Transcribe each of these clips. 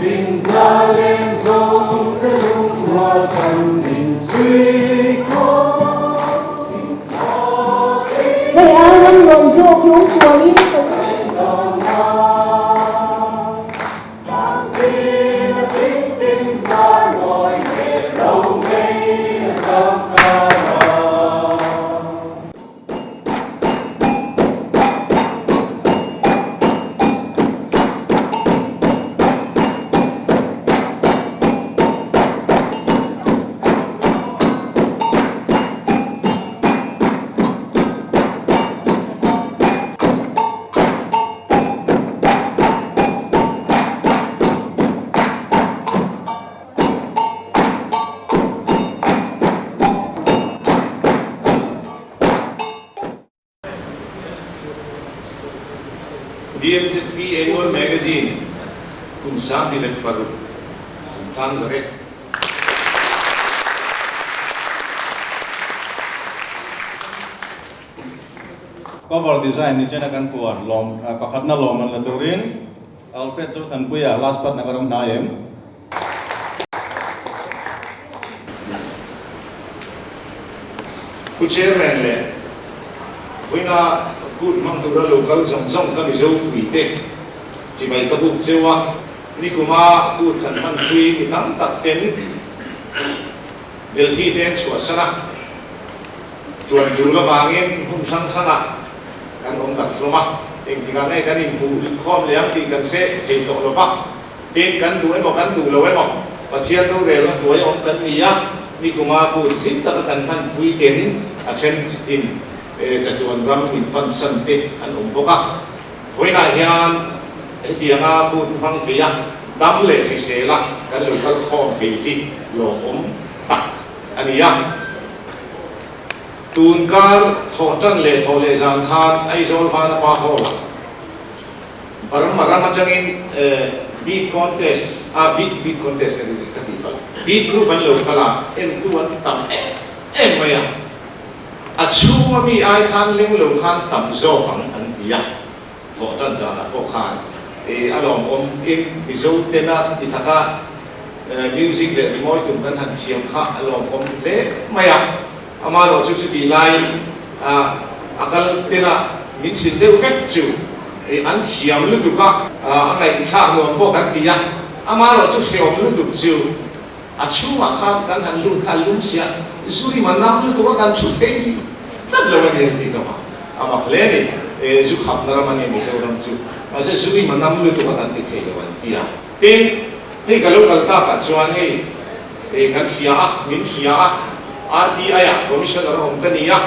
Hei ai ram nuam zawk hi awm chuangin ka ring. BMZP Annual Magazine kum 26 an tlangzarh e. Cover design ni chena kan puan lawm pakhatna lawm an la turin Alfred Zothanpuia last part na ka rawng hnai em. Pu Chairman leh vawiina kut hmang tura lo kal zawng zawng ka Mizo puite chibai ka buk cheu a, nikuma kut kan hmanpui mi tam tak ten Delhi te an chhuahsan a, tuan tul avangin hmun hrang hrangah kan awm darh hlawm a, engtikah nge kan inhmuh inkhawm leh ang tih kan hre thei tawh lo va. Tin, kan duh emaw kan duh lo emaw, Pathian rorelna hnuai awm kan ni a, nikuma kut hlim taka kan hmanpui ten a then in chatuan ram min pansan te an awm bawk a. Vawiinah hian hetianga kut hmang thei a, dam leh hrisel a kan lo kal khawm thei hi lawmawm tak a ni a. Tun kar thawh tan leh thawh leh zan khan Aizawl Vanapa Hall-ah, Burma ram atangin beat contest a beat beat contest ka ti ka tih palh beat group an lo kal a entu an tam em em mai a a chhunga mi ai khan leng lo khan tam zawk ang an ti a thawh tan zanah pawh khan ih a lawmawm in Mizo tena khati taka music leh rimawi tum kan han thiam kha a lawmawm hle mai a amaherawhchu chutih laiin a a kal tena min hrilh deuh vek chu an thiam lutuk a, a ngaihthlak nuam pawh kan ti a, amaherawhchu hreawm lutuk chu a chhungah khan kan han lut kha a lum sia, zu rim a nam lutuk a kan thu thei tlat lo a ni an tih hlawm a, a mak hle a ni, zu khapna ram a ni Mizoram chu, mahse zu rim a nam lutuk a kan ti thei lo an ti a. Tin, hei ka lo kal takah chuan hei kan hria a, min hria a, RTI-ah Commissioner awm ka ni a,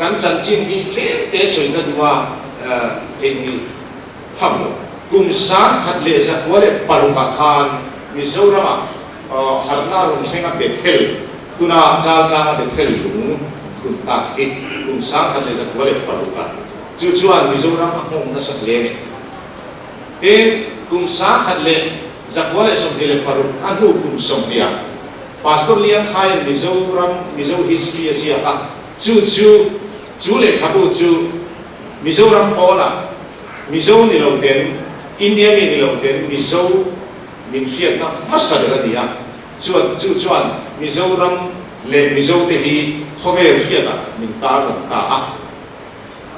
kan chanchin hi tlem te sawi ka duh a, theihnghilh tham lo. Kum 1906ah khan Mizoramah harhna a rawn thleng a, Bethel, tuna Chaltlanga Bethel lung phun tak hi kum 1906ah chu chuan Mizoram a nghawng nasa hle a ni. Tin, kum 1926 a hnu kum 20 ah Pastor Liang Khaian Mizoram Mizo History a ziak a, chu chu chu lehkhabu chu Mizoram pawnah Mizo ni lo ten, India mi ni lo ten Mizo min hriatna hmasa ber a ni a, chuan chu chuan Mizoram leh Mizo te hi khawvel hriatah min tarlang ta a.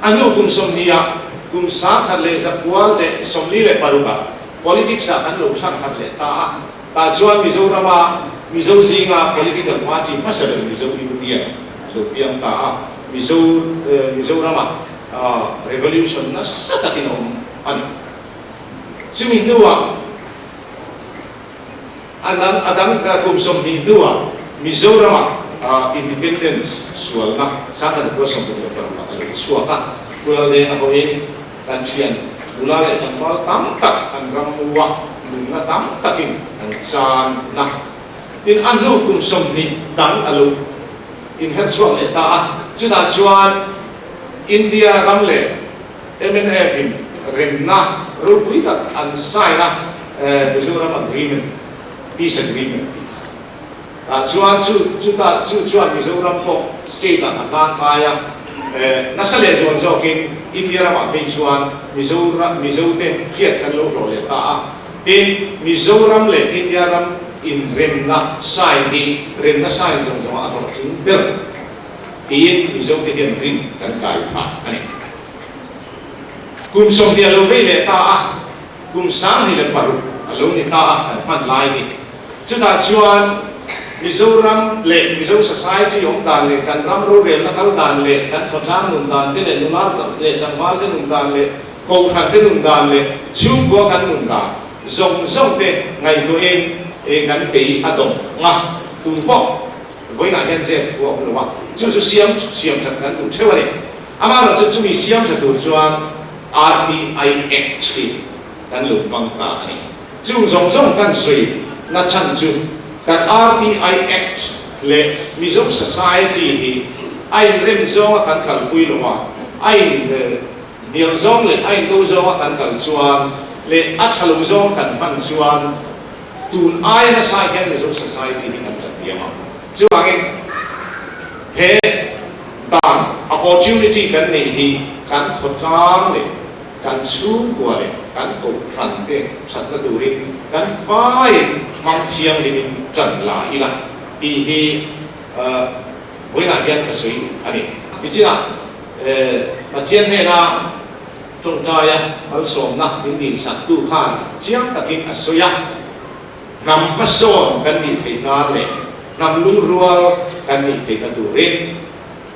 A hnu kum 20 ah, kum 1946 ah politics ah kan lo thlang khat leh ta a, tah chuan Mizorama Mizo zinga political party hmasa ber Mizo Union a lo piang ta a, Mizo Mizorama revolution nasa takin a awm a ni. Chumi hnuah A dang a dang kum 20 hnuah Mizorama Independence sualna 1966 a lo chhuak a, Pu Laldenga hoin kan thian nula leh tlangval tam tak an ram mu a, nunna tam takin an chan na. Tin, a hnu kum 20 dang a lo inher chhuak leh ta a, chutah chuan India ram leh mnf in remna ropui tak an sign a, Mizoram Agreement, Peace Agreement tih kha. Tah chuan chu chutah chu chuan Mizoram pawh state ah a hlang kai a, nasa leh zual zawkin India ramah phei chuan Mizoram Mizo te hriat kan lo hlawh leh ta a. Tin, Mizoram leh India ram inremna sign hi remna sign zawng zawngah a hlawhtling ber tiin Mizote hian rin kan kai phah a ni. Kum 20 a lo vei leh ta a, kum 26 a lo ni ta a kan hman lai hi. Chutah chuan Mizoram leh Mizo society awm dan leh kan ram rorelna kal dan leh kan khawtlang nun dan te leh nula leh tlangval te nun dan leh Kohhran te nun dan leh chhungkua kan nun dan zawng zawng te ngaihtuahin e kan bei a dawng nga tu pawh vawiinah hian zep thu a awm lo a, chu chu siam siam that kan duh theuh a ni. Amaherawhchu chumi siam tha tur chuan RTI Act hi kan lo hmang ta a ni. Chung zawng zawng kan sawi na chhan chu kan RTI Act leh Mizo Society hi a inrem zawnga kan kalpui lo a, a in Hniam zawng leh a indo zawnga kan kal chuan leh a tha lo zawng kan hman chuan tun aia nasa hian Mizo society hi kan chat diam ang. Chuvangin he dan, opportunity, kan neih hi kan khawtlang leh kan chhungkua leh kan kohhran te thatna turin kan faiin hmang thianghlimin tan la ila tih hi vawiinah hian ka sawi a ni. Nichinah Pathian hnena tawngtaia malsawmna min dinsak tu khan chiang takin a sawi a, hnam hmasawn kan nih theih nan leh hnam lungrual kan nih theihna turin,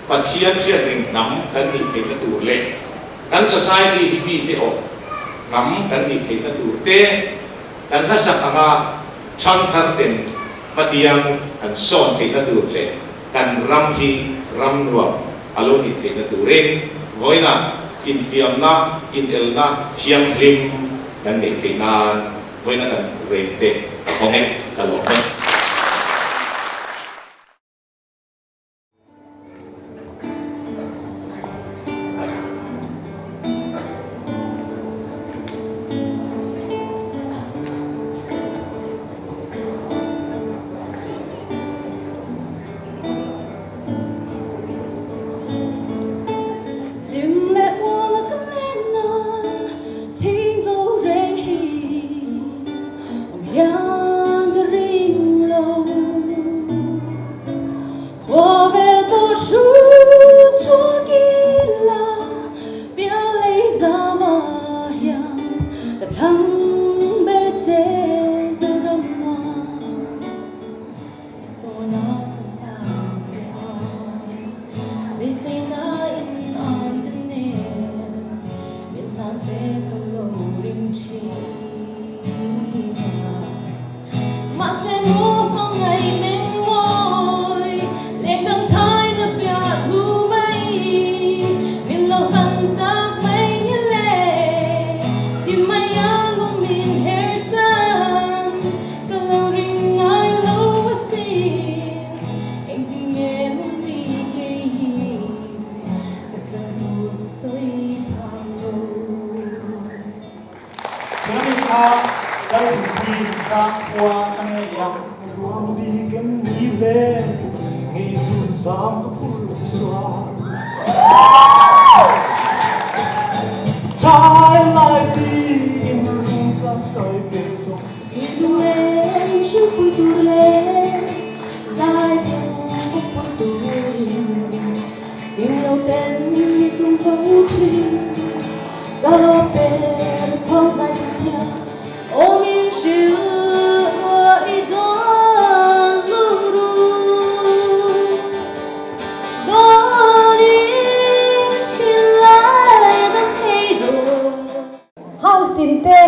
Pathian hriatreng hnam kan nih theihna tur leh kan society hi mite awh hnam kan nih theihna tur te kan hlasak anga thangthar ten hmatiang kan sawn theihna tur leh kan ram hi ram nuam a lo nih theihna turin vawiinah infiamna, inelna thianghlim kan neih theih nan vawiina kan reng te ka hawng e, ka lawm e. House tin te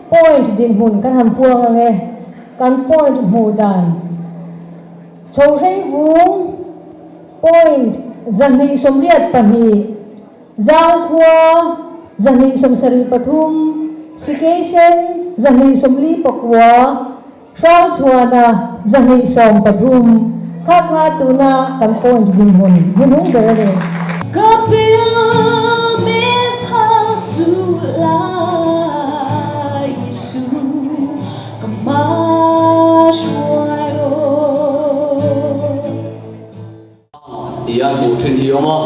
point dinhmun kan han puang ang e, kan point hmuh dan chho hrei vung point 282, Zangkhua 273, Sikeisen 249, Hrangchhuana 213, kha kha tuna kan point dinhmun hnuhnung ber a ni. Ka pil min phal suh lai Isu ka hma hruai rawh. Ti a hmuh thin hi awm a.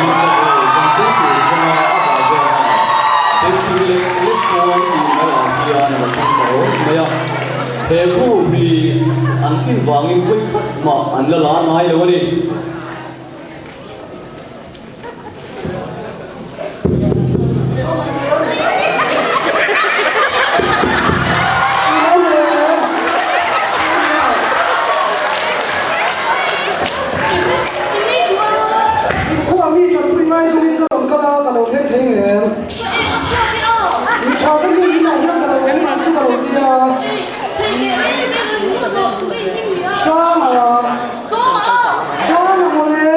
Chu sakawr kan pui tur zawnga a dah zawna Bengtui lek lek pawn tih mai ah hian a lo thleng ta rawt mai a. He bu hi an fin vangin vawi khat mah an la la ngai lo a ni. Inkhua mi tanpui ngai zawngin ka rawn kal a, ka lo thleng thei ngem? Mi tha ka ni inah hian ka lo awm ang chu ka lo ti a. Hranga. Hranga mawle.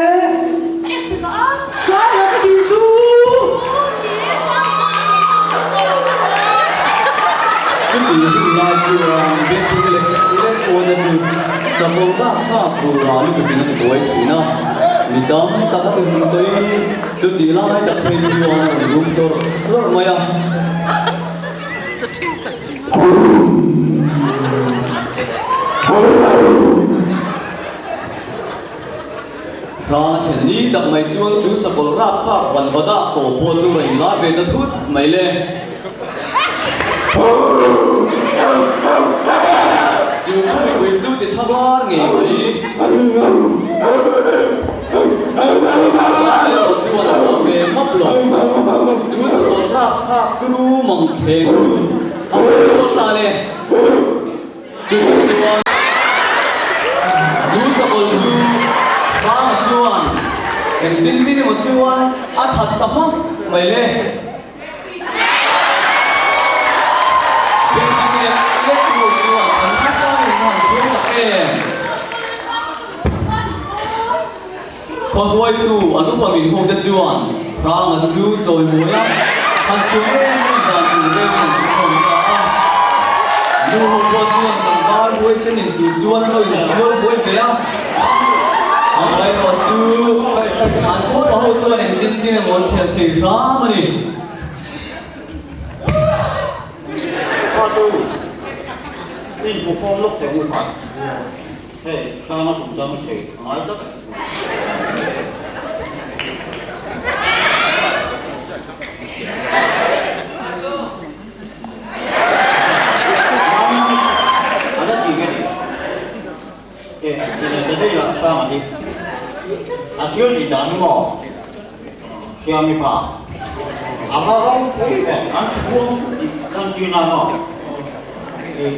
Hranga ka tih chu. Chuti hun lai chuan Biakthing lek lek pawna chu sakawr bak nghak tura lutukin a ti buai thin a, mi tam tak a ti hmun tawhin chuti lai tak phei chuan a rawn rum tlawrh tlawrh mai a. Hrang thlen ni tak mai chuan chu sakawlh rap phak van va dah tawh pawh chu rawn inlar ve ta thut mai le. Chu khawmipui chu ti thla var ngei mai. Erawh chuan a pawh ve map lo. Chu sakawlh rap phak turu mang kheng chu a hawi chhuak ta le. Chu chuan chu sakawlh chu Hranga chuan engtin tin emaw chuan a that ta hmak mai le. Engtin leh lek ho chuan an nasa in an han chhuang tak em? Khaw hruaitu an upa min ho te chuan Hranga chu chawimawi a, han chhuang em em dan tur velin an thukhawm ta a. Nu ho pawh chuan tlangval huaisen in chu chuan lo insual buai ve a. Amaherawh chu an upa ho chuan engtin tin emaw an ṭhelh thei hram a ni. Kha chu inhmukhawm lawk teh u kha. Hei, Hranga chungchang i sawi a ngai tlat. Mami, a la ti nge ni? E, ine ta daih lah Hranga hi. A thil tih dan hi maw? Siami pa, a va ropui ve, an chhuang tih kan ti na maw? E.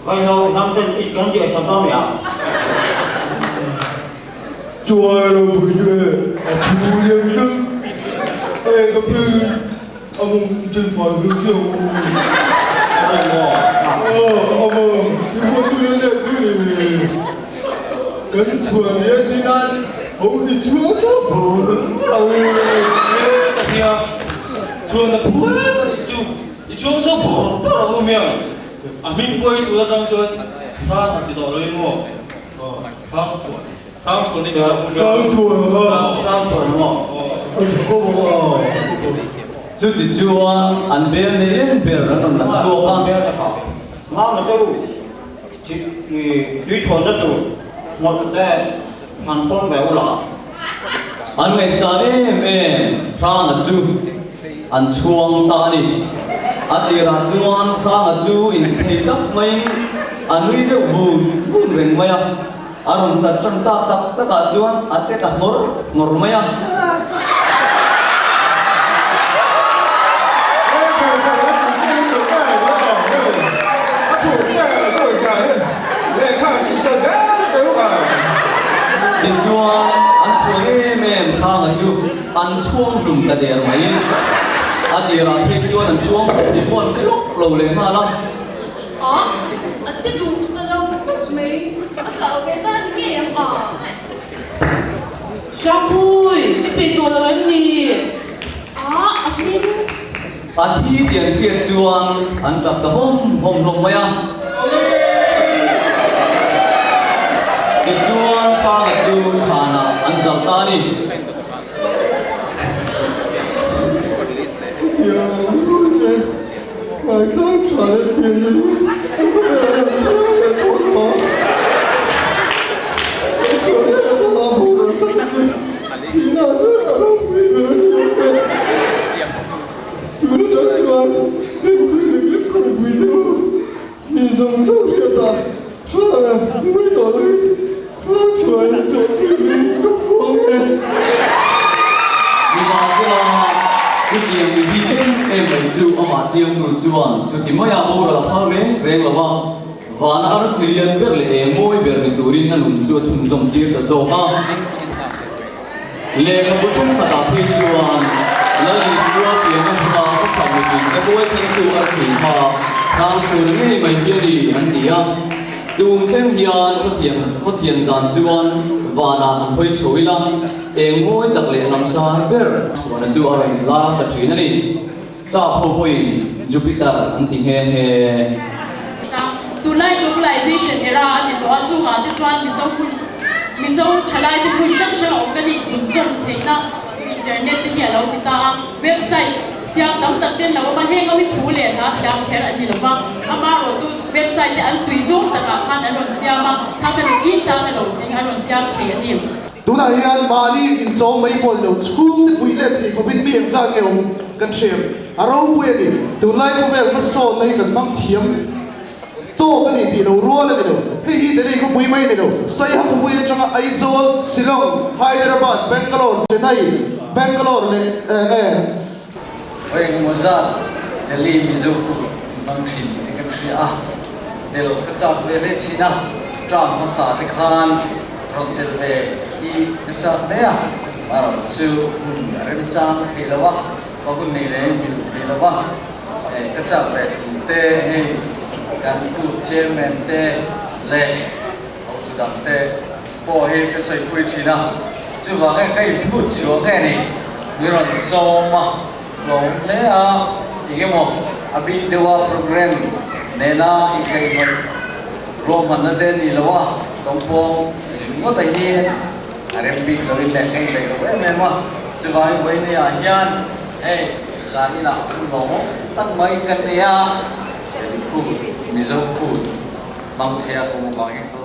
Vaihlo hnam ten i kan diah sam a mi a. Chuai ropui chu e a phu liam deuh e ka pi a mawng chen fai ve chiang u. A maw? A mawng i pawh chu le leh tu ni. Kan chhuan hi a ti nan ho i chhuang sa bur lo. E ka tia chhuan a phu em a nih chu i chhuang sa bur bur ang u miang. A hming pawi tur atang chuan Hrang han ti tawh lo in maw? Aw, Hrang chuan. Hrang chuan i nia. Hrang chuan a. Hrang chuan a maw? A tha kawp a. Chuti chuan an bel nei reng ber an rawn la chhuak a. Bel te kha Mama te u tui chhuanna tur hmawlh te han fawm ve ula. An ngaihsan em em Hranga chu an chhuang ta a ni. A tirah chuan Hranga chu inthei tak maiin a nui deuh vun vun reng mai a, a rawn sat tan tak tak takah chuan a che ta nghawr nghawr mai a. Tichuan an chhuang em em Hranga chu an chhuang hlum ta der mai. A tirah phei chuan an chhuang hlum tih pawh an hre lawk lo leh nghal a. A, a che duh ta lo tawp mai. A chauh ve ta ni ngei ang a. Hrangpui, i peih tawh lo em ni? A, a hming. A thi tih an hriat chuan an tap ta hawm hawm hlawm mai a. Tichuan Panga chu thlanah an zalh ta a ni. Chutiang mi bik em em mai chu amah siamtu chuan chuti maia boral a phal reng reng lo a, vana arsi lian ber leh eng mawi ber ni turin a nun chu a chhunzawm tir ta zawk a. Lehkhabu thenkhatah phei chuan Lal Isua pianna hmuna ka chhak mitin ka buai thlengtu arsi kha hrangchhun ngei mai hi a ni an ti a. Tun thleng hian khawthiam khawthiam zan chuan vanah han hawi chho ila, eng mawi tak leh langsar ber chhuahna chu a rawn lar ta thin a ni. Sap ho pawhin Jupiter an ti nghe nghe. Tunlai globalization era a ni tawh a, chungah te chuan Mizo hmun Mizo thalai te hmun hrang hrang a awm kan inzawm theihna chu internet te hi a lo ti ta a, website Siam tam tak ten lo awm a, heng ho hi thu leh hla thiam kher an ni lo va, amaherawh chu website te an tui zawng takah khan an rawn siam a, kha kha ni kin tan a lo tling an rawn siam thei a ni. Tunah hian mahni inchawm mai pawh ni lo, chhungte pui let thei khawpin mi engzat nge awm kan hre em? A ropui a ni. Tunlai khawvel hmasawnna hi kan hmang thiam tawk a ni tih lo rual a ni lo. Hei hi Delhi khawpui mai a ni lo. Saiha khawpui atanga Aizawl, Shillong, Hyderabad, Bangalore, Chennai, Bangalore leh eng nge? Eng emaw zat Delhi Mizo kut hmang thin tih kan hria a, tel ka chak ve hle thin a, term hmasa te khan rawn tel ve hi ka chak hle a, erawh chu hun a remchang thei lo a, ka hun nei leh mil thei lo a, ka chak ve thu te hei kan kut chairman te leh hotu dang te pawh hi ka sawipui thin a, chuvang hian ka inphut chhuah nge ni, mi rawn sawm a, hlawm hle a, engemaw a bik deuha program nena inkaihhnawih ruahmanna te a ni lo a, tawngpawng zin ngawt a hian a rem bik loin leh ka indaih lo em em a, chuvangin vawinia hian hei zan inah hun lawmawm tak mai kan nei a, Delhi Kut, Mizo Kut hmang thei a ka awm avangin ka.